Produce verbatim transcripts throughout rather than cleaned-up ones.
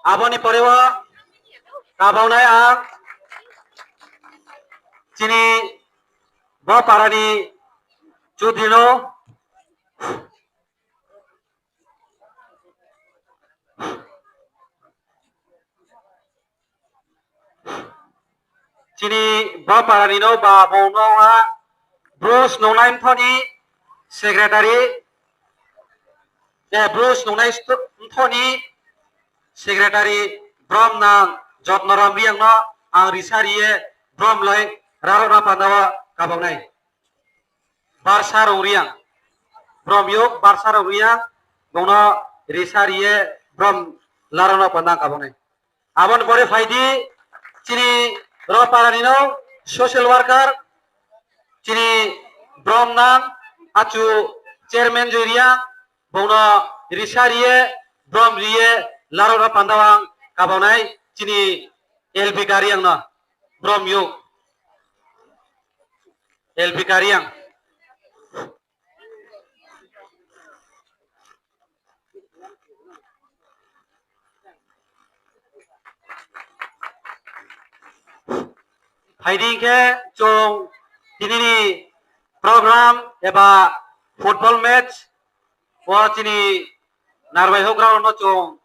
Aboni pore o kabonai ang chini bo parani Chaudhary no. Chini bo parani no ba bo no ha Bruce nongnai mthoni secretary, eh, Bruce nongnai sto-, mthoni secretary brom nang Jotnoram Riang no ang risa riye brom lai rarok na panda o kabonai. Barsa rong Riang. Brom yok Barsa rong Riang. Bono risa riye brom larano pandang kabonai. Aboni pore phaidi chini ro parani no social worker chini brom nang achu chairman Joi Riang. Bono risa riye brom riye larano pandawang kabonai chini L B Kariang no brom yok. L B Kariang. Phaidi khe chwng tinini program eba football match o chini narwai hokra no chwng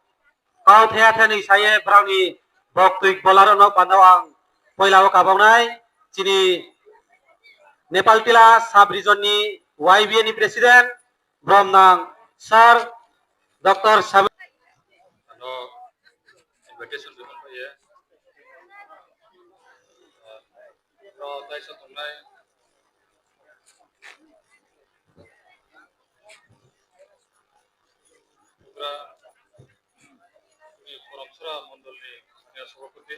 kau thaya thani saye browni bok twi bolarok no panda ang poila o kabongnai chini Nepal Tila sub region ni Y B A ni president brom nang sir Doctor Sabe. Ano invitation rwmani bagwi, eh, ro taisa tongnai. Bugra ni Koramsora mondol ni senior sabhapati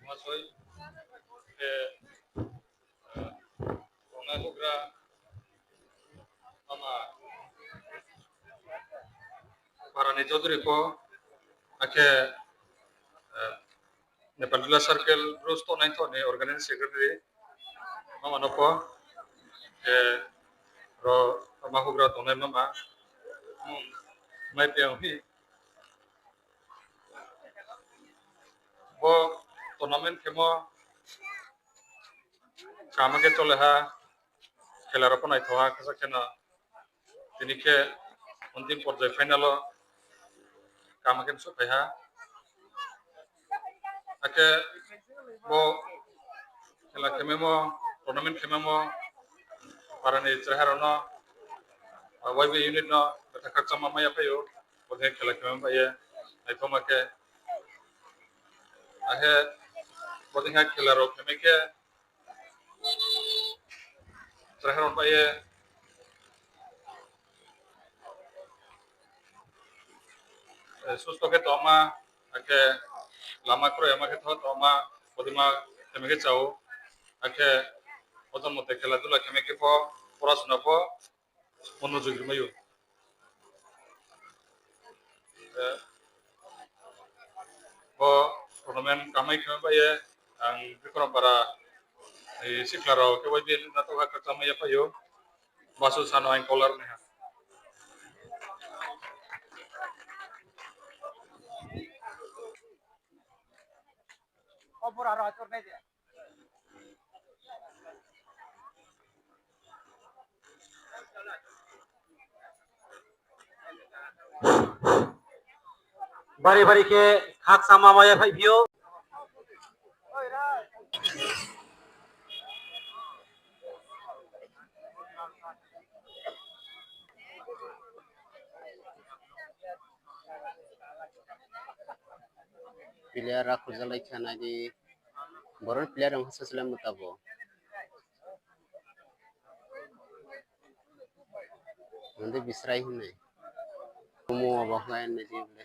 Mahasoi, eh, Tongnai bugra mama parani Chaudhary po, akhe, eh, Nepal Tila Circle Bruce tongnai thoni organizing secretary mama no po, eh, ro mama bugra tongnai mama, hmm, mai piyang hi. Bo tournament khemo kama khe chole ha, khela rok naithoha kisa kheno. Tini khe ontim porjai final o kama khe sok phai ha. Hakhe bo khela khememo, tournament khememo, parani cheraha rokno, Y B A unit no betha khakchangma maya phaio, bo khe khela khememo bai ye naithoma khe. Akhe bo khe khela rok khemai khe, cheraha rok bai ye, eh, susto khe tongma, akhe lama kwrwi ama khe tho tongma, bodima themikhe chao, akhe ojon mote khela dula khemikhe pho, porasona pho, monojog rwmai o. Eh, bo tournament kamai khe bai ye, ang Bikram para, eh, sikla rok khe bai bini natok ha kwcham ya phaio. Basu sano ang caller ni ha. Bari bari khe khakchangma maya phai phio. Player rok khurjalai kha naidi. Borok ni player rok hwnsa seleng bwta bo. Mande bisrai hinwi. Omo abo hwnwi naidi bole.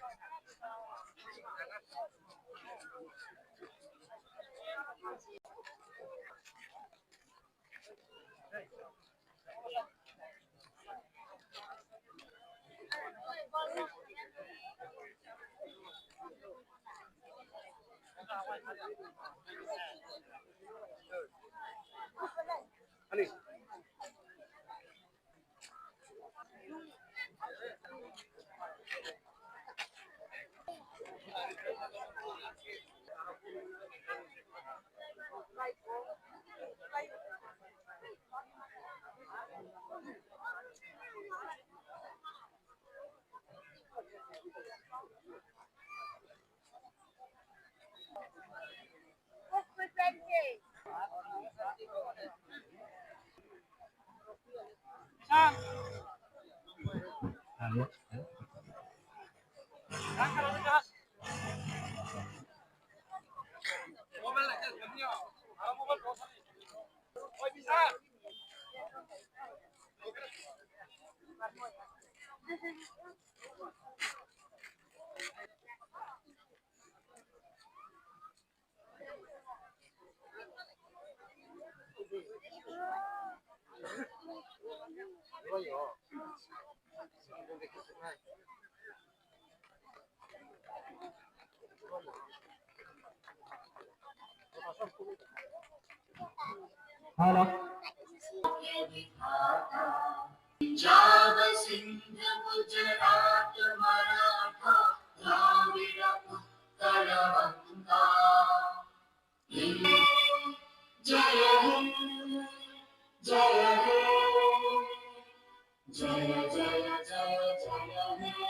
Hello. Punjab, Sindh, Gujarat, Maratha, Dravida, Uttara Banga. Jai Hind, Jai Hind, Jai, Jai, Jai, Jai Hind.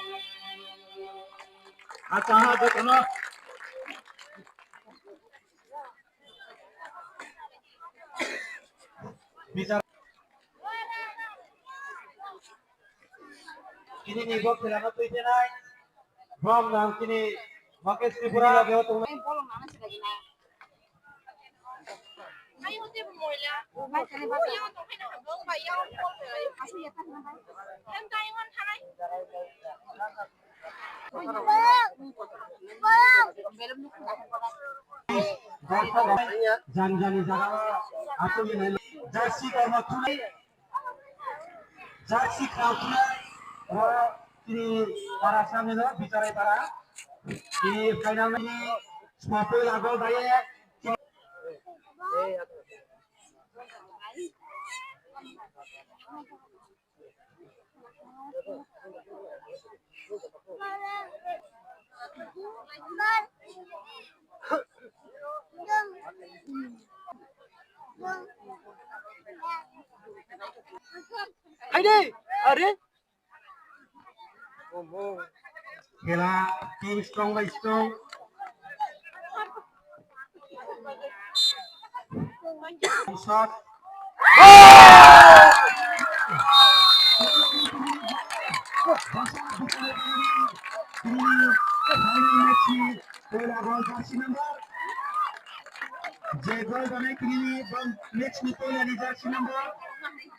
Acha, ha, jotono. Bichar. Chini ni bo khela no twi tenai. Bom nang chini Mukesh Tripura loge o tongnai. Janjani jaga o atwi nai jersey kormo thunai. Jersey khwlai o chini para samni no bicharai para. Chini final ni sopoi lago daye. Haide, are. Khela team strong by strong. Shot. Poila gol jersey number. Je gol banai tini ni bom match ni poila ni jersey number.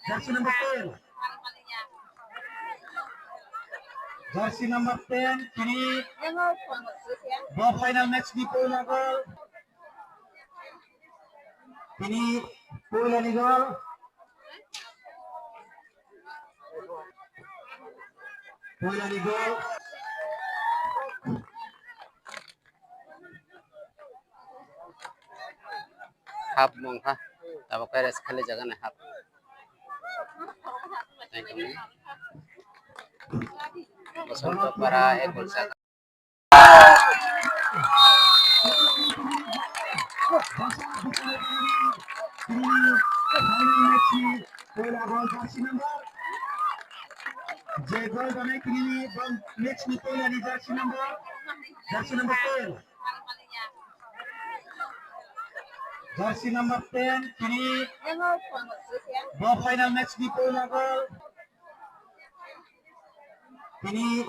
Jersey number ten. Jersey number ten tini bo final match ni poila gol. Tini poila ni gol. Poila ni gol. Half mong kha. Tabuk khe rest khali jaga nai half. Thank you. Basantapara ek gol sa. Je gol banai tini ni bom match ni poila ni jersey number, jersey number ten. Jersey number ten tini bo final match ni poila gol. Tini